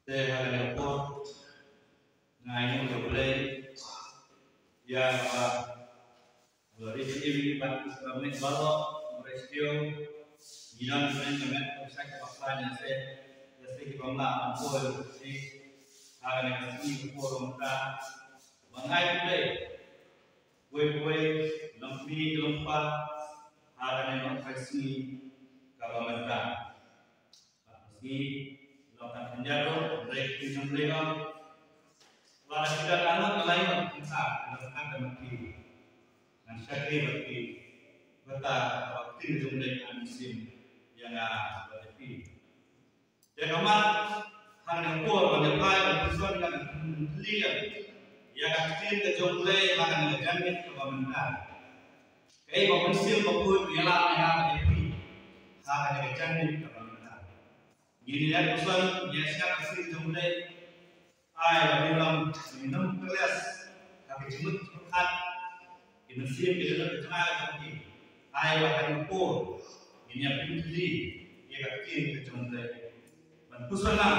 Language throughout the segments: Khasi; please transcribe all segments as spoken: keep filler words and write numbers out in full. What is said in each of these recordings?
Te ha kane ka por nga ainguh ïa U Blei ïa kaba u la ri im bad u sngewbha baroh u rescue. Ngi don ha kane ka met ka pyrshah kaba khlaiñ ïa se ïa se kiba mlah ban poi ïa se ha kane ka sngi ka por mynta. Ba ngai U Blei wei wei long kmie long kpa ha kane ka sngi kaba mynta. Bad ka sngi long ka khyndiat ruh, hynrei ka ktien jong U Blei ka ong, lada phi don arngut, la ïoh phi kynta, lada phi don arngut, ngan shakri bad phi. Kata ka ktien jong U Blei ka mynsiem ïa nga bad ïa phi. Ïa ka mat ha kane ka por ban ïa phai ban pynshong ïa ka ktien, ïa ka ktien ka jong U Blei ha kane ka janmiet kaba mynta. Kaei ba u Mynsiem Bakhuid u ïalam ïa nga bad ïa phi ha kane ka janmiet kaba mynta. Ngin ïa pyrshang, ngin ïa shna ka ktien jong U Blei. Ai ba ngin long, ngin ym kyrles ha ki jingmut jingpyrkhat, ki mynsiem ki jingmut ki jingmut jong ki. Ai ba ha kane ka por ngin ïa pynthylli ïa ka ktien ka jong U Blei. Ban pyrshang lang,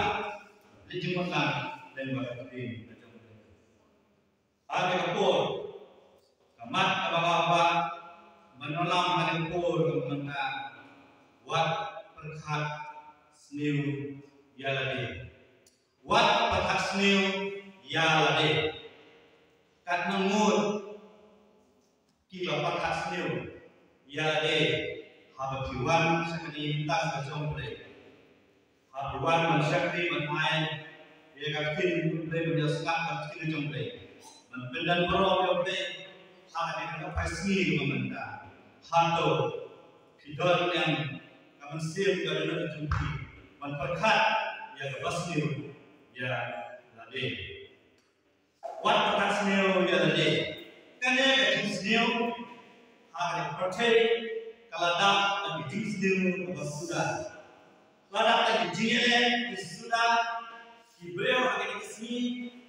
ban leit jingmut lang lem bad ka ktien ka jong U Blei. Ha kane ka por, ka mat kaba nga kwah ban ïalam ha kane ka por ka mynta, wat pyrkhat sniew ïa lade. Wat pyrkhat sniew ïa lade. Katno ngut ki la pyrkhat sniew ïa lade haba ki wan sha kane ka bynta ka jong U Blei. Haba ki wan ban shakri ban ai ïa ka ktien U Blei, ban ïa sngap ka ktien jong U Blei, ban pyndon burom ïa U Blei ha kane ka pyrshah sngi kaba mynta. Hato phi don ïa ka mynsiem ka dohnud jong phi ban pyrkhat ïa kaba sniew ïa lade? Wat pyrkhat sniew ïa lade. Kane ka jingsniew ha kane ka pyrthei ka la dap da ka jingsniew kaba suda. La dap da ka jingïaleh ki suda ki briew ha kane ka sngi,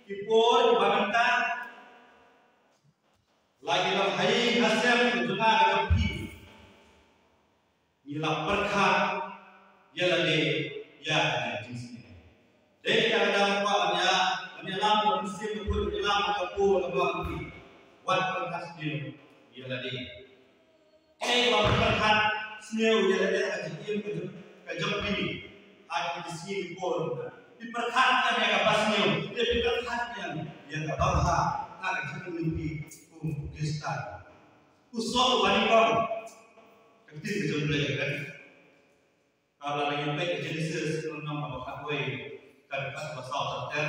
ki por kiba mynta. La ki long ha ïing ha sem ka jong nga ka jong phi. Ngi la pyrkhat ïa lade ïa kane ka jingsniew. Dei kata ka daw ba ban ïa, ban ïalam, ba mynsiem bakhuid ban ïalam ha ka por kaba mynta. Wat pyrkhat sniew ïa lade. Kaei kaba pyrkhat sniew ïa lade ha ka jingim ka jong, ka jong phi ha kine ki sngi ki por. Phi pyrkhat ïa kaba sniew, phi pyrkhat ïa kaba bha ha ka jingim phi kum u Khristan. U soh uba nyngkong. Ka ktien ka jong U Blei ka kren. Ka la ngi peit ka Genesis lynnong kaba khatwei, ka dkhot kaba saw ter ter.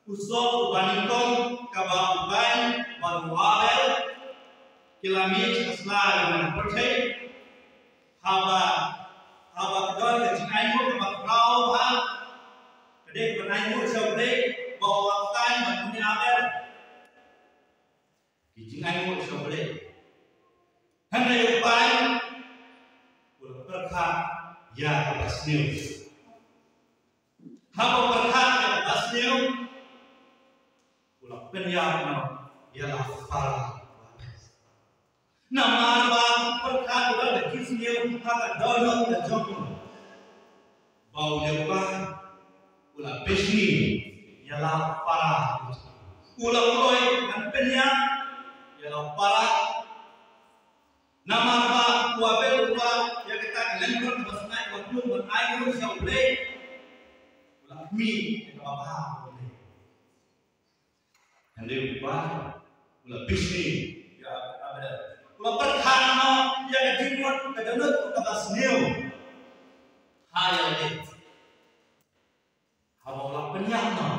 U soh uba nyngkong kaba u Kain bad u Abel ki la mih sha ka sla jong ka pyrthei. Haba, haba ka don ka jingainguh kaba khraw bha, ka dei ka ban ainguh sha U Blei ba u Kain bad une u Abel. Ki jingainguh sha U Blei. Hynrei u Kain u la pyrkhat ïa kaba sniew. Haba u pyrkhat ïa kaba sniew, u la pynïap noh ïa la u para. Namar ba u pyrkhat u don ka jingsniew ha ka dohnud ka jong u. Ba u la, u la bishni ïa la u para. U la kloi ban pynïap ïa la u para. Namar ba u Abel u la ïa kata ka lyngkot ba snai ba kloi ban ai ruh sha U Blei. U la khmih ïa kaba bha. Hynrei u para u la bishni ïa Abel. U la pyrkhat noh ïa ka jingmut ka dohnud kaba sniew ha ïa lade. Haba u la pynïap noh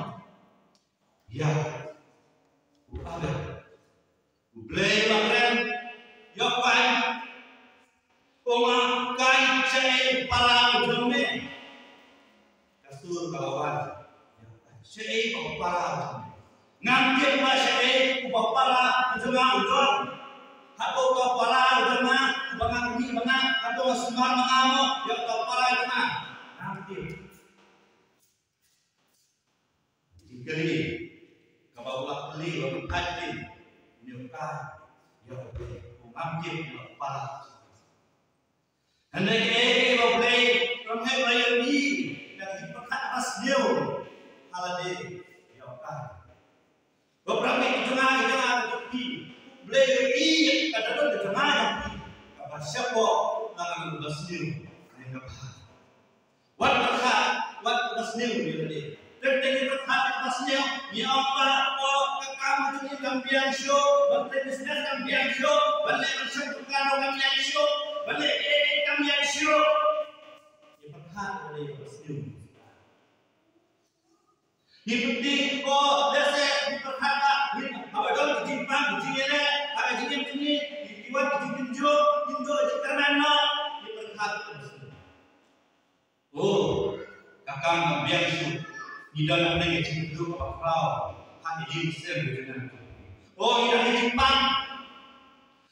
ïa u Abel, U Blei u la kren ïa u Kain. Ong, Kain, shaei para u jong me? Ka sur ka la wan. Shaei ba u para u jong me? Ngam tip ba shaei uba para u jong nga u don. Hato uta u para u jong nga uba nga khmih ma nga, hato nga sumar ma nga mo ïa uta u para u jong nga? Ngam tip. Jingkylli kaba u la kylli, u la pynthait ïa une u Kain ïa U Blei, u ngam tip ïa u para. Hynrei kaei kaba U Blei u la ïohi, ka jingpyrkhat sniew ha lade ïa u kai. Ba para bangeit, ka jong nga, ka jong nga, ka jong phi, U Blei u ïohi ïa ka dohnud ka jong nga jong phi kaba shapoh, ba nga long uba sniew ne kaba bha. Wat pyrkhat, wat pyrkhat sniew ïa lade. Teng teng ngi pyrkhat kaba sniew, ngi ong ba, oh, ka kam jong ngi kam biang shuh, ban leh business kam biang shuh, ban leh ban shong dukan kam biang shuh, ban leh kiei kiei kam biang shuh. Ngi pyrkhat ïa lade kaba sniew. Ngi pyrkhat, ko, lehse ngi pyrkhat ba ngi, haba don ki jingpang, ki jingïaleh, haba jingim jingim, ki, ki wan ki jingkynjoh, ki wan ki jingkyrmen noh, ngi pyrkhat. Oh, ka kam ka biang shuh. Ngi don hapdeng ka jingkynduh kaba khraw ha ka jingshem ka jong ngi. Oh, ngi don ka jingpang.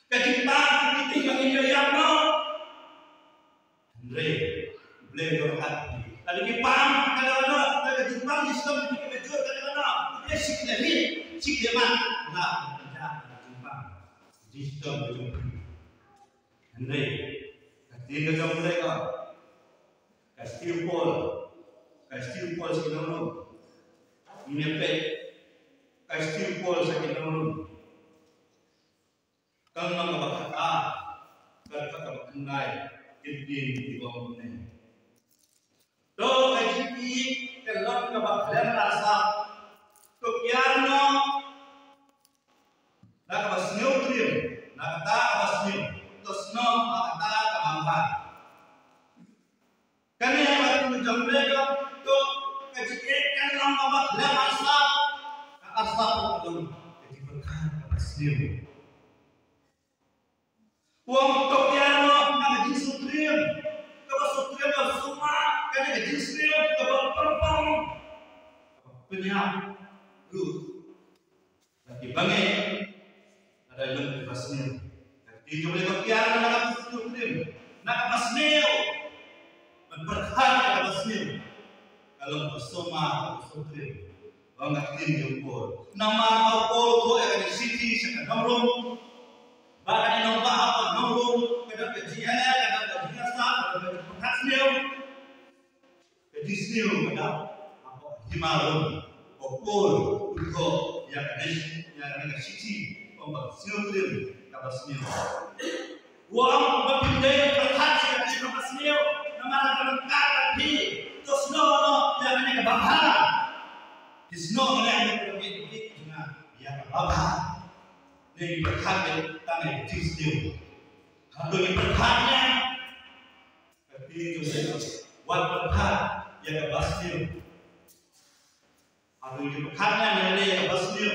Ka jingpang ka jingpang ka jingpang. Hynrei U Blei u don ha ka jingpang. Lada ka jingpang ka la noh, lada ka jingpang ka jingpang ka jingpang ka jingpang ka la noh, U Blei shi kynta hi, shi kynta man. La ka jingpang ka jingpang ka jingpang. Hynrei ka ktien ka jong U Blei ka, ka ktien u Paul, ka ktien u Paul sha ki nongrum. Ngin ïa peit ka ktien u Paul sha ki nongrum. Ka lynnong kaba khatar, ka dkhot kaba khyndai, ka ktien ka ong kumne. To ka jingïeit ka long kaba khlem arsap. To kiar noh na kaba sniew trim na kata kaba sniew. To snoh na kata kaba bha. Kane ka ktien jong U Blei ka ong, to ka jingïeit kan long kaba khlem arsap. Ka arsap ka long ka jingpyrkhat kaba sniew. U ong to kiar noh na ka jingsngewthuh, kaba sngewthuh, kaba sumar, kane ka jingsniew kaba pynpang, kaba pynïap ruh. Lada ki bangeit, lada long kiba sniew. Ka ktien jong U Blei ka kiar na kaba sngewthuh, na kaba sniew. Ban pyrkhat ïa kaba sniew ka long kaba sumar, kaba sngewthuh. Ong ka ktien jong u Paul. Namar ba u Paul u thoh ïa kane ka shithi sha ka nong Rom. Ba kane ka nongbah ha ka nong Rom ka don ka jingïaleh, ka don ka jingïasam, ka don ka jingpyrkhat sniew. Ka jingsniew ka dap hapoh hima Rom. U Paul u thoh ïa kane, ïa kane ka shithi, ong ba sniew trim kaba sniew. U ong ba phim dei ban pyrkhat sha kane kaba sniew, namar ka don ka kti, to snoh noh ïa kane kaba bha. Ki snoh noh ïa kane kaba bha, ïa kaba bha. Ngi pyrkhat ïa kane ka jingsniew. Hato ngi pyrkhat ïa ka ktien jong U Blei, wat pyrkhat ïa kaba sniew. Hato ngi pyrkhat ïa kaba sniew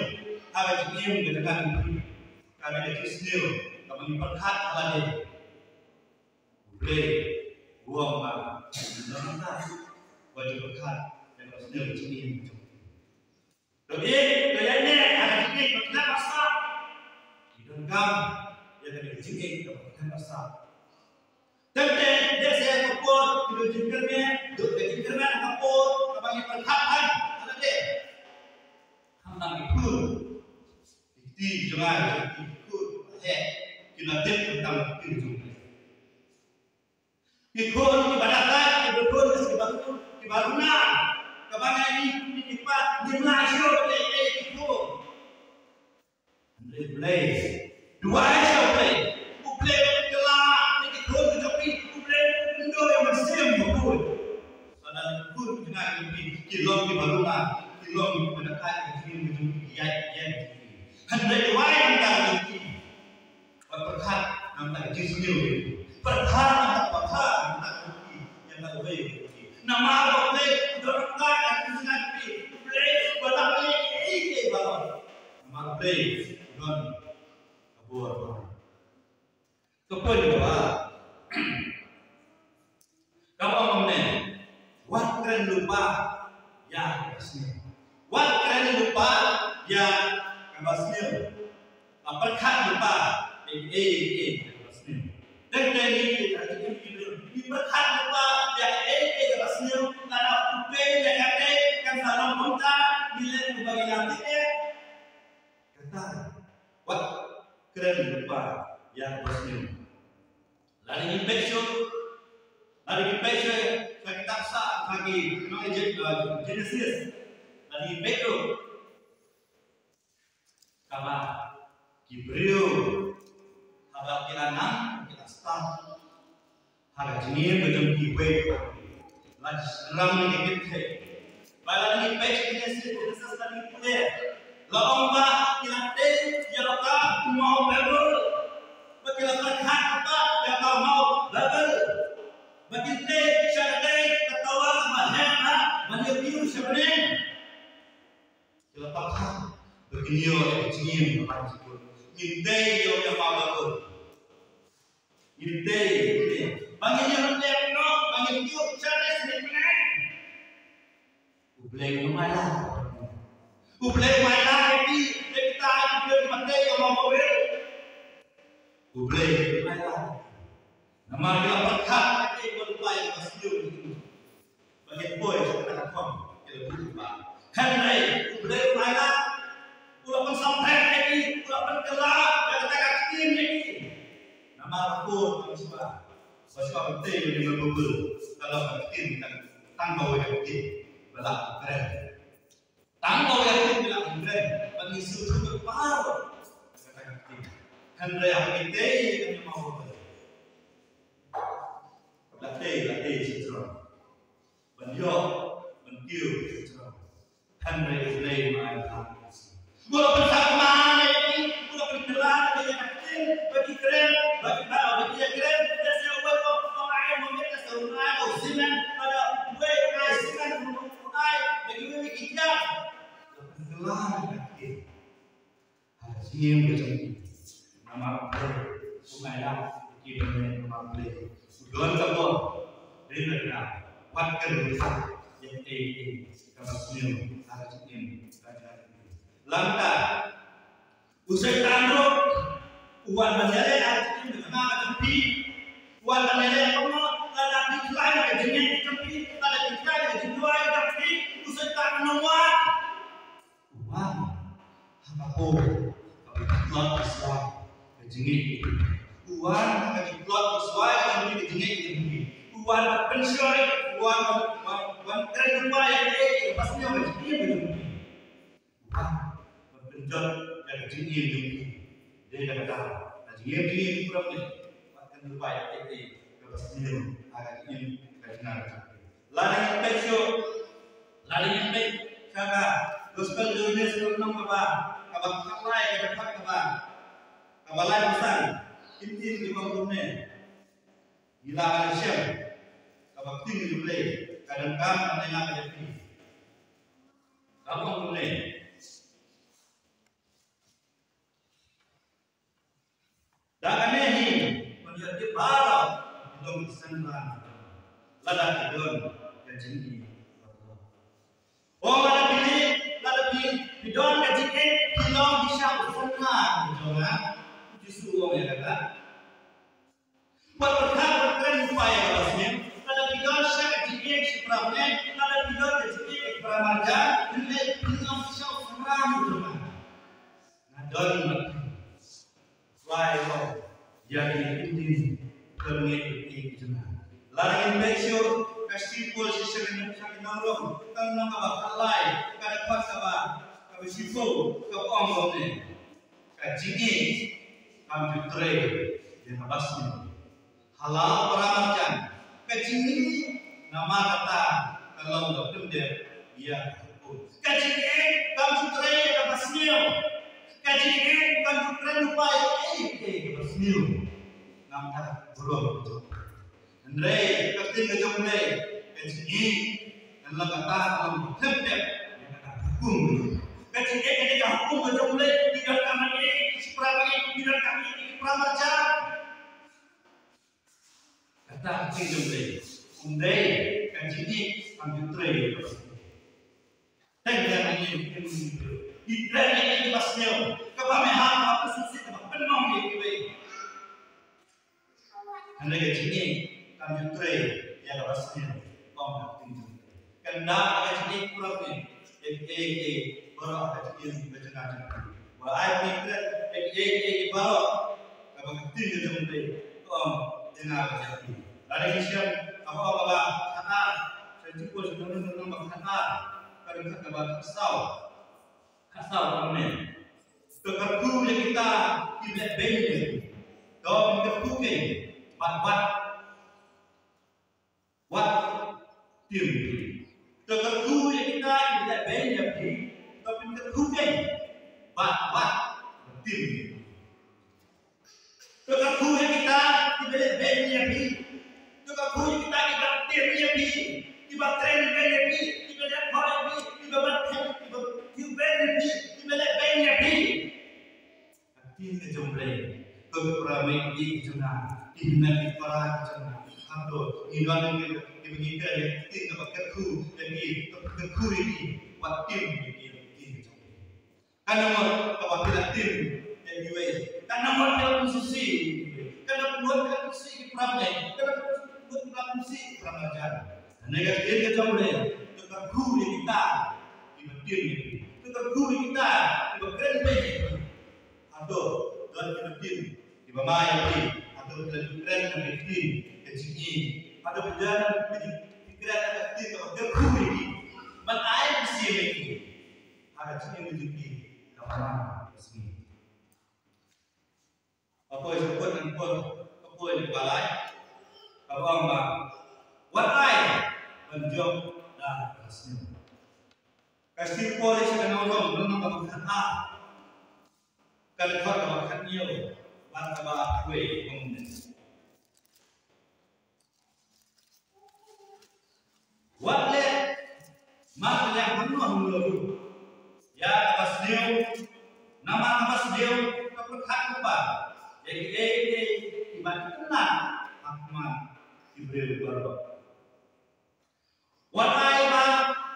ha ka jingim ka jong ngi? Kane ka jingsniew kaba ngi pyrkhat ha lade, U Blei u ong ba ngi don nangta, wat ju pyrkhat ïa kaba sniew ha ka jingim ka jong ngi. Dohnud, dohnud ïa kane ka jingim ba khlem arsap. Ngi donkam ïa kane ka jingim kaba khlem arsap. Teng teng, lehse ka por ki don jingkyrmen, don ka jingkyrmen ha ka por kaba ngi pyrkhat ha lade. Khamtam ki khun, ki kti jong nga, ki kti ki khun, eh, ki la tip khamtam ki kti jong nga. Ki khun kiba dang kat, ki khun kiba, kiba runa, kaba ngi, ngi, ngi pat, ngi mla shuh, eh, eh, ki khun. Hynrei U Blei, duwai sha U Blei. U Blei u kylla ïa ki khun ki jong phi. U Blei u kynduh ïa u mynsiem u khun. Lada ki khun ki jong nga ki jong phi ki long kiba runa, ki long kiba dang kat, ki jong phi ki ïaid ïa ki jong phi. Hynrei duwai nangta ki jong phi. Wat pyrkhat nangta ki jingsniew. Pyrkhat nangta ki bha, nangta ki jong phi, ïa ka uwei ki jong phi. Namar U Blei u don ryngkat ïa ki jong phi. U Blei u la leh ïa ki, ïa ki baroh. Namar U Blei u don ka bor. Ka point kaba ar. Ka ong kumne, wat kren lypa ïa kaba sniew. Wat kren lypa ïa kaba sniew. Wat pyrkhat lypa ïa kiei kiei kaba sniew. Teng teng ngi, ngi pyrkhat lypa ïa kiei kiei kaba sniew. Lada U Blei u leh kata kan sa long kumta, ngi leh kumba ngi la tip eh. Kata, wat kren lypa ïa kaba sniew. Lada ngi peit shuh, lada ngi peit shuh, Kitab sah ha ki nong Egypt, uh, Genesis. Lada ngi peit ruh, kaba ki briew haba ki la nang, ki la stad ha ka jingim ka jong ki, wei la shynrang ïa ki kynthei. Ba lada ngi peit Genesis, Genesis lada ngi pule, la ong ba ki la tei ïa kata u maw Babel. Ba ki la pyrkhat kata ïa kata u maw Babel. Ba ki tei sha kata ka tawar ba heh ba ban ïa kiew sha bneng. Ki la pyrkhat ba kin ïoh ïa ka jingim kaba jukut. Ngin tei ïa u maw Babel. Ngin tei ïa kine ba ngin ïoh leh noh, ba ngin ïoh sha bneng. U Blei um ai lad. U Blei um ai lad ïa ki, ïa kita ki briew kiba tei ïa u maw Babel. U Blei um ai lad. Namar ki la pyrkhat ïa ki, ba u Blei ba sniew. Ba ngin poi sha kata ka thong, ki la buh ba. Hynrei U Blei u la, u la pynsamrkhie ïa ki, u la pynkylla ïa kata ka ktien ïa ki. Namar ka por ka shuwa, ba shuwa ban tei ïa ki, ba bun ka la ka ktien, tang, tang kawei ka ktien ba la kren. Tang kawei ka ktien ba la kren. Ban ngin sngewthuh ba ka por ka ktien. Hynrei ha ki tei ïa ki, ma u Blei. La tei, la tei sha jrong. Ban ïoh, ban kiew sha jrong. Hynrei U Blei um ai lad. U la pynthikna ïa ki, u la pynkylla ïa ki, ba ki kren, ba ki ba, ba ki ïakren, da sha uwei u ong ai mo met, da sha uwei u ong ai simen, bad uwei u ong ai simen, u ong ai da kiwei ki ïa. U la pynkylla ïa ki. Ha ka jingim ka jong ki. Namar U Blei um ai lad ïa ki ban leh namar U Blei. U don ka bor. Rin ryngkat. Wat kin ym leh ïa kaei kaei kaba sniew ha ka jingim ka jong ki. Lada u Soitan ruh u wan ban ïaleh ha ka jingim ka jong nga ka jong phi. U wan ban ïaleh kumno? Lada phi khlaiñ ka jingngeit ka jong phi, lada phi khlaiñ ka jingduwai ka jong phi, u Soitan un wan. U wan ha ka por kaba ki tlot ki swai ka jingngeit. U wan ha ka jingtlot ki swai ka jingngeit, ka jingngeit. U wan ban pynshoi, u wan ban, ban, ban kren lypa ïa kaei kaba sniew ka jingim ka jong phi. U wan ban pynjot ïa ka jingim jong phi. Dei da kata ka jingim jong phi, u wan ban kren lypa ïa kaei kaba sniew ha ka jingim ka jingim. Lada ngin peit shuh, lada ngin peit sha ka Gospel Johannes lynnong kaba, kaba khatlai, ka dkhot kaba, kaba laiphew san, ki ktien kiba ong kumne. Ngi lah ban shem kaba ktien jong U Blei ka donkam ban ïa nga bad ïa phi. Kaba ong kumne. Da kane hi, pynïaid baroh ki long ki synran, lada ki don ka jingïeit. O lada phi, lada phi, phi don ka jingïeit, phi long ki shah synran ki jong nga. U Jisu u ong ïa kata. Wat pyrkhat, wat kren lypa ïa kaba sniew. Lada phi don shah ka jingïeit shipra bneng, lada phi don ka jingïeit shipra marjan, phi long ki shah synran ki jong nga. Nga don bad phi. Trai u ong ïa ki ktien pynngeit ïa ki jong nga. Lada ngin peit shuh ka shithi Paul sha ki nong, sha ki nong Rom, ka lynnong kaba khatlai, ka dkhot kaba, kaba shiphew, kaba ong kumne. Ka jingïeit kam ju trei ïa kaba sniew. Halor para marjan, ka jingïeit namar kata ka long ka pyndep ïa ka hukum. Ka jingïeit kam ju trei ïa kaba sniew. Ka jingïeit kam ju trei lypa ïa kaei kaei kaba sniew. Namar ka burom ka jong U Blei. Hynrei ka ktien ka jong U Blei, ka jingïeit kan long kata, kan long ka pyndep ïa kata ka hukum. Ka jingïeit ka dei ka hukum ka jong U Blei. Ngi donkam ïa ki shipra bneng, ngi donkam ïa ki para marjan. Kata ka ktien jong U Blei. Ym dei ka jingïeit kam ju trei. Teng ïa ka jingïeit, ngi trei ïa kiba sniew, kaba miham, kaba sngewsih, kaba pynlong ïa kiwei. Hynrei ka jingïeit kam ju trei ïa kaba sniew. Ong ka ktien jong U Blei. Kynda ka jingïeit pura ne, ïa kiei kiei baroh ka jingïeit ka jong nga jong phi. Wat ai phi kren ïa kiei kiei baroh kaba ka ktien ka jong U Blei ka ong ïa nga bad ïa phi. Lada ngi shem kaba ong kaba Ar, sha jingkyrkhu sha nong nong nong ba khatar, ka dei kaba khatsaw. Khatsaw ka ong ne. To kyrkhu ïa kita kiba leh beiñ ïa phi. To phin kyrkhu kein bad wat, wat tim ïa phi. To kyrkhu ïa kita kiba leh beiñ ïa phi. To phin kyrkhu kein bad wat tim ïa phi. To kyrkhu ïa kita kiba leh beiñ ïa phi. To kyrkhu ïa kita kiba tim ïa phi, kiba kren beiñ ïa phi, kiba leh khot ïa phi, kiba ban thep, kiba kiew beiñ ïa phi, kiba leh beiñ ïa phi. Ka ktien ka jong U Blei, ko para meit ki jong nga, ki hynmen ki para ki jong nga. Hato ngi don ngi, kiba ngi kren ïa ka ktien kaba kyrkhu ïa ki, kaba kyrkhu ïa ki, wat tim ïa ki, ïa ka ktien ka jong U Blei. Katno ngut kaba phi la tim ïa kiwei? Katno ngut phi la pynsngewsih ïa kiwei? Katno ngut phi la pynsngewsih ïa ki para bangeit? Katno ngut phi la pynsngewsih ïa ki para marjan? Hangne ka ktien ka jong U Blei, to kyrkhu ïa kita kiba tim ïa phi. To kyrkhu ïa kita kiba kren beiñ ïa phi. Hato don kiba tim, kiba ma ïa phi? Hato phi la ju kren na ka ktien ka jingïeit? Hato phi don kiba ju kren na ka ktien kaba kyrkhu ïa phi ban ai mynsiem ïa phi? Ha ka jingim ka jong phi kaba man ka sngi. Ka poi sha ka kut nang poi, ka poi na ka ba lai, kaba ong ba, wat ai ban jop da kaba sniew. Ka shithi Paul sha ki nong Rom, lynnong kaba khatar, ka dkhot kaba khathynñiew bad kaba khatwei, ka ong kumne. Wat leh markylliang hangno hangno ruh ïa kaba sniew, namar kaba sniew ka pyrkhat lypa ïa kiei kiei kiba itynnad ha khmat ki briew baroh. Wat ai ba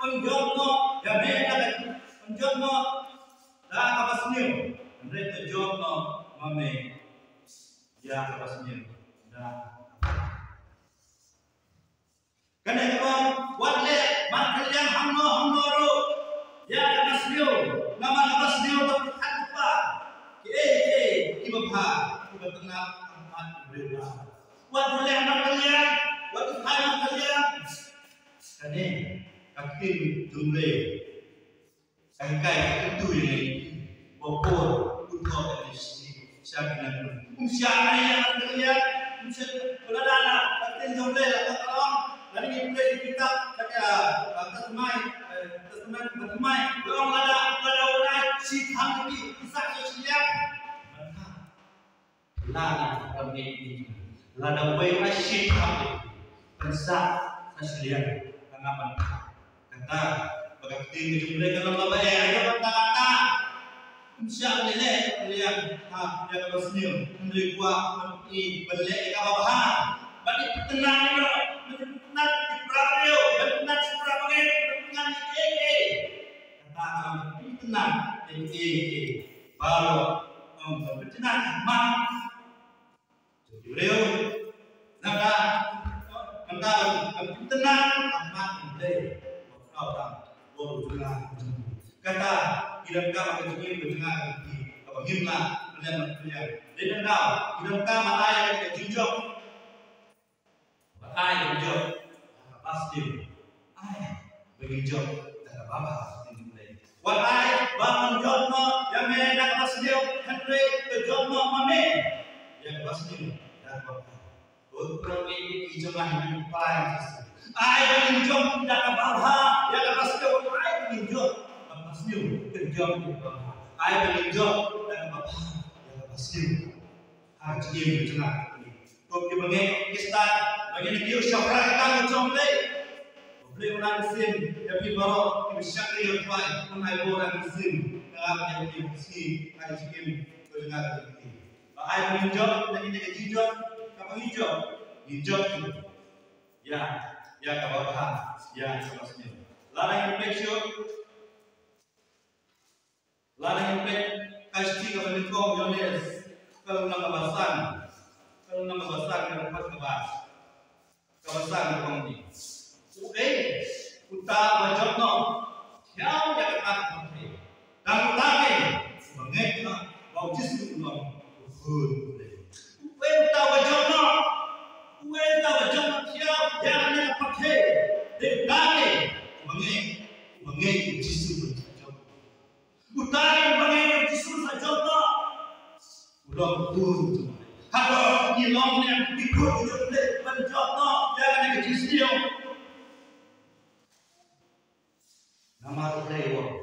un jop noh ïa me da ka, un jop noh da kaba sniew, hynrei to jop noh ma me ïa kaba sniew da kaba Kane ka ong, wat leh markylliang hangno hangno ruh ïa kaba sniew, namar kaba sniew ka pyrkhat lypa kiei kiei kiba bha, kiba tynnad ha khmat ki briew bha. Wat leh markylliang, wat phai markylliang. Kane ka ktien jong U Blei. Ka hikai ka kyntu ïa ngi ba u Paul u thoh ïa ngi sha ki nongrim. Um shah ai ïa ka kyntu ïa, um shah ba lada la ka ktien jong U Blei la ka ong, lada ngi pule ïa ki kitab ka, ah, Testament, eh, Testament Bathymmai, la ong lada, lada u ai shi thang ïa ki, ki sah sha shiliang. Lada, lada uwei u ai shi thang, phin sah sha shiliang, tang ban thap. Kata ba ka ktien ka jong U Blei ka long kaba eh, ïa kata kata. Ym shah leh leh shiliang, ha, ïa kaba sniew, hynrei kwah ban ïa, ban leh ïa kaba bha. Ban ïa pyntynnad ïa, ban ïa pyntynnad ïa ki para briew, ban ïa pyntynnad ïa ki para bangeit, ban ïa pyntynnad ïa kiei kiei. Kata ka long ban ïa pyntynnad ïa kiei kiei. Baroh, ym, ban ïa pyntynnad ïa ki man. Jong ki briew, nangta, nangta ban, ban pyntynnad ha khmat U Blei. Ba khraw tang bor u jong nga, u jong phi. Kata ki donkam ha ka jingim ka jong nga ka jong phi, kaba ngim lah ban leh ban pynïar. Dei nangta ki donkam ban ai ka jingjop. Wat ai ban jop da kaba sniew. Ai ban jop da kaba bha, sniew U Blei. Wat ai ba un jop noh ïa me da kaba sniew, hynrei to jop noh ma me ïa kaba sniew da kaba bha. Ko para bangeit ki jong nga, hynmen ki para Jisu. Ai ban jop da kaba bha ïa kaba sniew, ai ban jop da kaba sniew, to jop da kaba bha. Ai ban jop da kaba bha ïa kaba sniew. Ha ka jingim ka jong nga. Ko ki bangeit Khristan, ba ngin ïa kiew shaphrang ïa ka kam ka jong U Blei. U Blei un ai mynsiem ïa phi baroh kiba shakri ïa U Trai, un ai bor, un ai mynsiem ïa phi ha ka jingim ka jong nga ka jong phi. Ba ai ba ngin jop, ba ngin ïa ka jingjop, kaba ngin jop, ngin jop ïa, ïa kaba bha, ïa kaba sniew. Lada ngin peit shuh, Lada ngin peit ka shithi kaba nyngkong Ïoannis, ka lynnong kaba san, ka lynnong kaba san, ka dkhot kaba, kaba san ka ong kumne. Uei uta uba jop noh thiaw ïa kata ka pyrthei? Tang uta keiñ uba ngeit ba U Jisu u long U Khun U Blei. Uei uta uba jop noh, uei uta uba jop noh thiaw ïa kane ka pyrthei? Jisu ban jop. Uta uba ngeit ïa Jisu sa jop noh. U long u khun. Hato ngi long ne em ki khun jong U Blei ban jop noh ïa kane ka jingsniew? Namar U Blei u ong,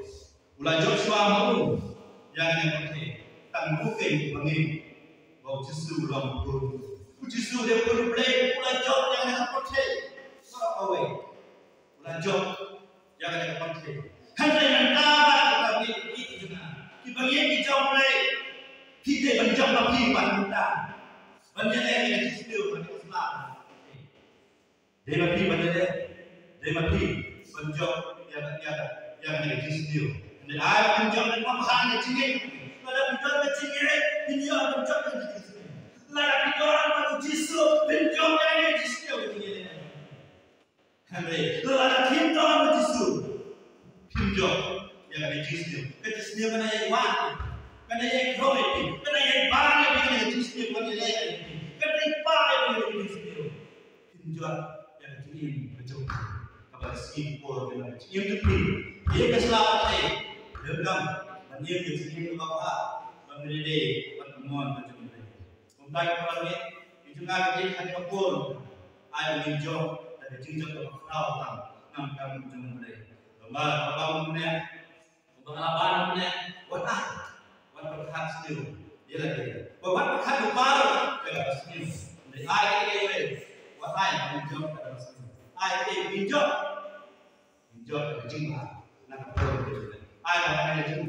u la jop shuwa ma u ïa kane ka pyrthei. Tang u keiñ uba ngeit ba U Jisu u long u khun. U Jisu u dei u khun U Blei, u la jop ïa kane ka pyrthei. Sa kawei. U la jop ïa kane ka pyrthei. Hynrei mynta ba ka pyrthei ki jong nga, kiba ngeit ki jong U Blei, phi dei ban jop ma phi pat mynta. Ban ïaleh ïa ka jingsniew ban ïa ka sla. Dei ma phi ban ïaleh, dei ma phi ban jop ïa ka, ïa ka, ïa kane ka jingsniew. Hynrei ai ba phin jop ban ym ha ka jingngeit. Lada phi don ka jingngeit, phin ïoh ban jop ïa ka jingsniew. Lada phi don ba U Jisu, phin jop ïa kane ka jingsniew ka jingngeit. Hynrei lada phim don U Jisu, phim jop ïa kane ka jingsniew. Ka jingsniew kan ïai wan, kan ïai khroi, kan ïai ban ïa phi, kane ka jingsniew kan ïai leh ïa phi, kan ïai ban ïa phi kane ka jingsniew. Phim jop ïa ka jingim ka jong phi, kaba ka sngi ka por ka long ka jingim jong phi. Ïa ka sla pyrthei, donkam ban ïa ka jingim kaba bha, ban ïadei bad ka mon ka jong U Blei. Kumta ki paralok, ki jong nga, ka dei kane ka por, ai ba ngin jop da ka jingjop kaba khraw tam, ngam kam jong U Blei. Kumba, kumba kumne, kumba nga la ban kumne, wat ai, wat pyrkhat sniew ïa lade, wat, wat pyrkhat lypa ïa kaba sniew. Hynrei ai kaei kaei, wat ai ba ngin jop da kaba sniew. Ai kaei ba ngin jop, ngin jop da ka jingbha na ka por ka jong U Blei. Ai ba ngin jop